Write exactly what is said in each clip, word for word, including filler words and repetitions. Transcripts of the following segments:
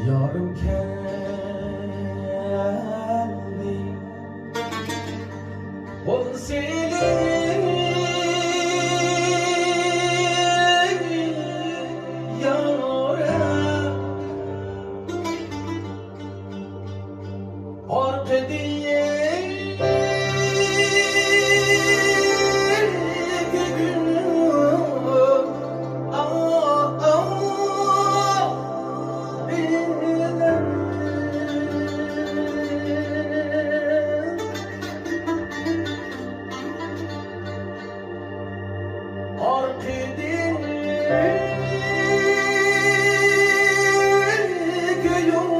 يارىم كەلدى، قول سېلىپ يارىم. ئارقىدىن كۆكۈم، ئا، ئا، بىلەن. ئارقىدىن كۆيۈم،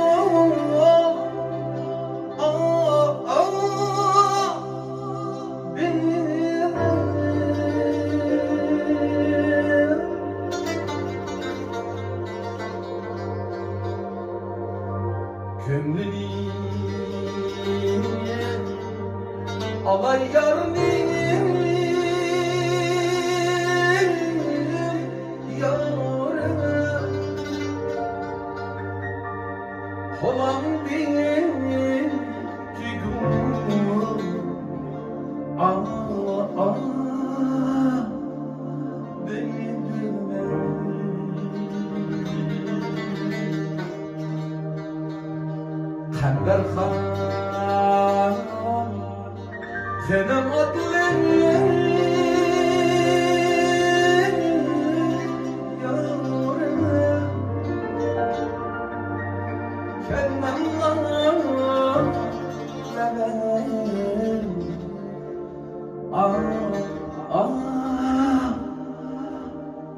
ئا، ئا، بىلەن. كۆڭلىنى ئالاي يارنىڭ، يارىم. قولۇڭدىن تۈگۈم، ئا، ئا، دەيدىمەن. قەمبەرخان خېنىم ئاتلىرى يارىم، كەلمەڭلار لەۋەن. ئاھ، ئاھ،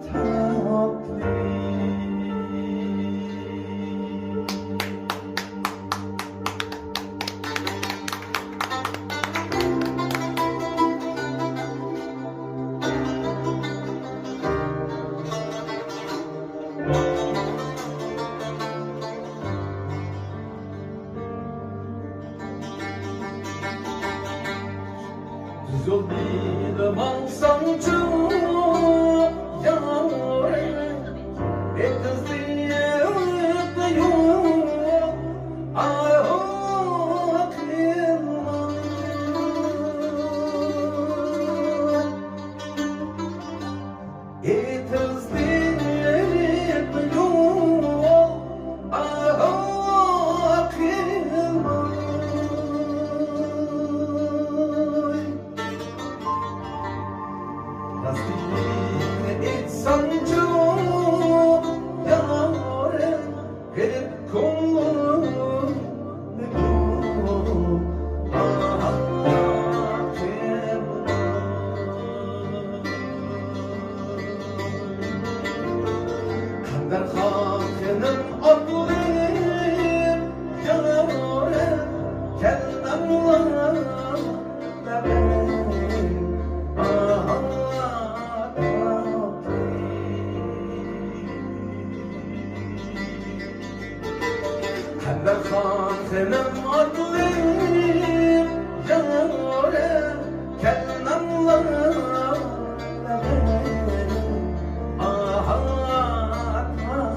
تاتلىق. يول بىلمەڭسەنچۇ يارىم، ئېتىزلىق يول ئاقىلماي. ئېتىزلىق يول ئاقىلماي. راستلىقنى ئېيتسامچۇ يارىم، غېرىب كۆڭلۈمنى بۇ ئاقىلماي. قەمبەرخان خېنىم ئاتلىرى يارىم، كەلمەڭلار لەۋەن. ئاھ، تاتلىق. قەمبەرخان خېنىم ئاتلىرى يارىم، كەلمەڭلار لەۋەن. ئاھ، تاتلىق.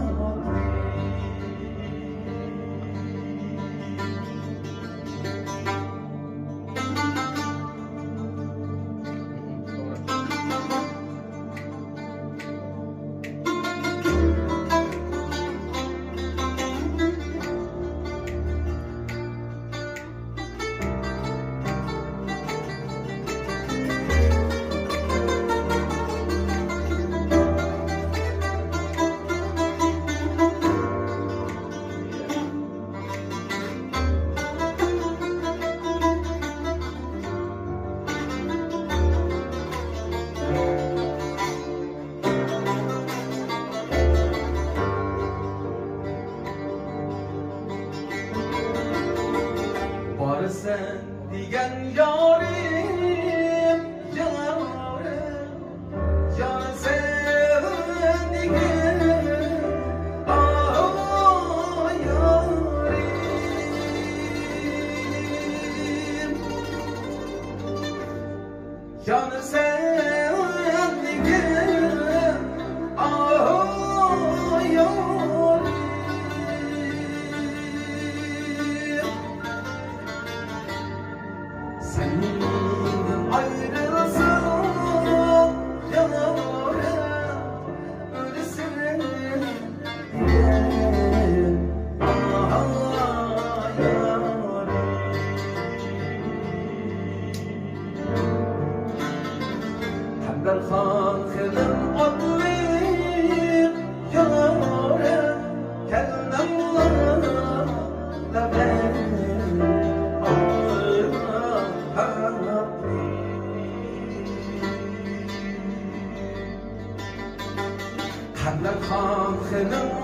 بارىسەن دېگەن يارىم، يارىم، يار سەن دېگەن، ئاھ، يارىم. يار سەن دېگەن، ئاھ، يارىم. سېنىڭ